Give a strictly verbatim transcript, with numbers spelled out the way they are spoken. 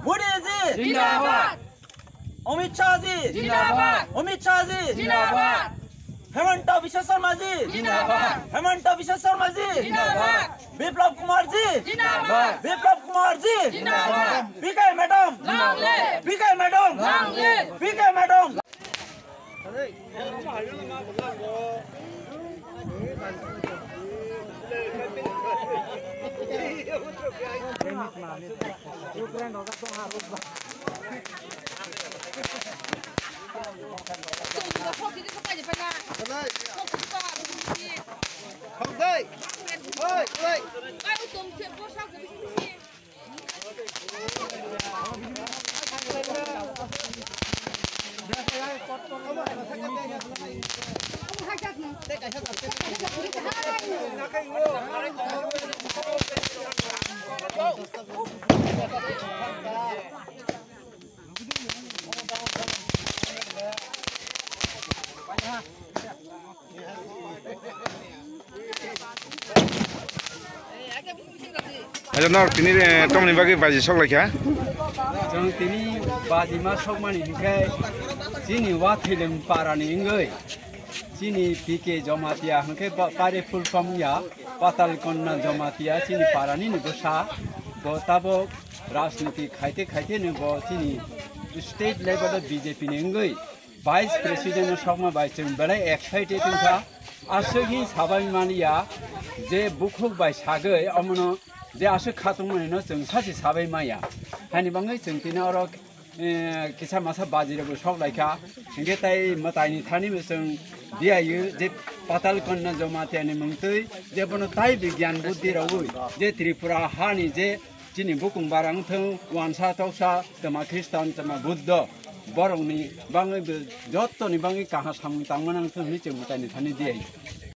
Modi ji! Zindabad! Amit Shah ji! Zindabad! Amit Shah ji! Zindabad! Hemanta Biswa Sarma ji! Zindabad! Hemanta Biswa Sarma ji! Zindabad! Biplab Kumar ji! Zindabad! Biplab Kumar ji! Zindabad! P K madam! Long live! P K madam! Long live! P K madam! Acha, nor tini, eh, tomoni bagwi baji sok laikha? Chwng tini baji ma sokmani hinkhe chini Wathileng parani wngwi chini P K Jamatia hinkhe ba-, pare full form ya Patal Kanya Jamatia chini parani ni bwsa bo tabok rajniti khaite khaite ni bo chini state level o B J P ni wngwi Vice President no sokma bai chwng belai excited wngkha. Aswk hi sabai manya je bukhuk bai sagwi omono je aswk khatungmani no chwng sachi sabai maya. Hani bangwi chwng tini oro, eh, kisa masa baji rok bo sok laikha. Hinkhe tai mwtai ni thani bo chwng diyayu je Patal Kanya Jamatia ni mungtwi je bono tai bigyan buddhi rogwi je Tripura hani je chini bukung barang thung, wansa toksa, tama Khristan, tama Buddho, borokni bangwi bo jottoni bangwi kaham samung tangma nang thung hinwi chwng mwtaini thani diyayu.